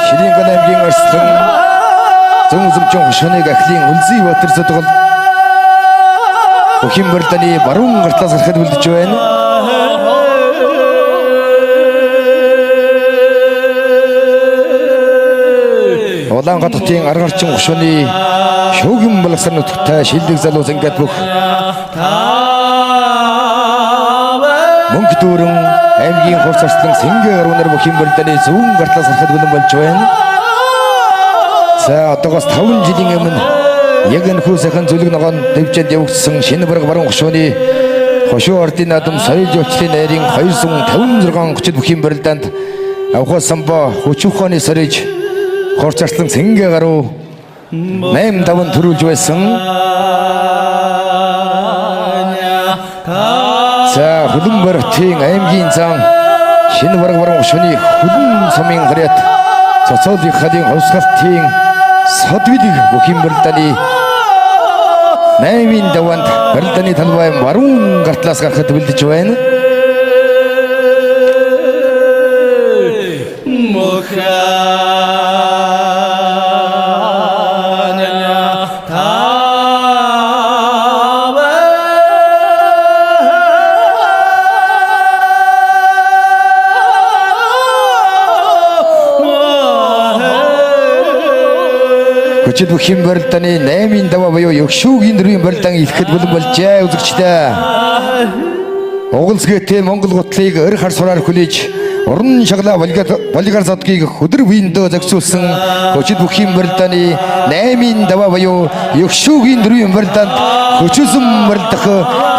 Ширинган аймгийн арслан зүүн зүмжин хошооны ахлын Үлзий Баатар зодгол бүхэн барилдааны баруун гартлаас гарахад бэлдэж байна. Улаанбаатар хотын аргарчин хошооны шүүгэн балгасар нутагтай шилдэг залуус ингээд бүх мөнгө дүүрэн аймгийн хурц арслан Сэнгэ гаруунаар бүхэн барилдааны зүүн гартлаас гарахад бэлэн болж байна. За одоогоос 5 жилийн өмнө яг энэхүү сайхан зүлэг ногоон дэвжээнд явагдсан шинэ бараг баруун хошууны хошуу ордын наадам соёл жуулчлалын найрын 256 хүчит бүхийн барилдаанд Авхаа самбо хүч ухааны сориж хурц арслан Сэнгэ гаруу 8-5 төрүүлж байсан. За Хүлэнбар хотын аймгийн зан шинэ бараг баруун хошууны Хүлэн сумын гарьяат цоцоолын халын хувьсгалтын содвилыг бүхийн барилдааны 8-ын даваанд барилдааны талбай баруун гартлаас гарахад бэлдэж байна. Хүчит бүхийн барилдааны 8-ын даваа буюу Өгшүүгийн дөрвийн барилдаан ирэхэд бэлэн болжээ үзэгчдээ. Угалсгээтэй Монгол гутлыг өр хар сураар хүлээж уран шаглаа болгар задгийг хөдөр биендөө зохицуулсан хүчит бүхийн барилдааны 8-ын даваа буюу Өгшүүгийн дөрвийн барилдаанд хөчөөсөн барилдах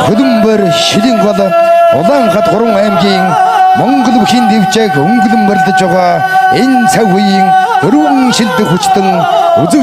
Хөлөнбөр, Шилингол, Улаанхад 3 аймгийн Монгол бүхийн дэвжээг өнгөлөн барилдаж байгаа энэ цаг үеийн дөрвөн шилдэг хүчтэн үзэг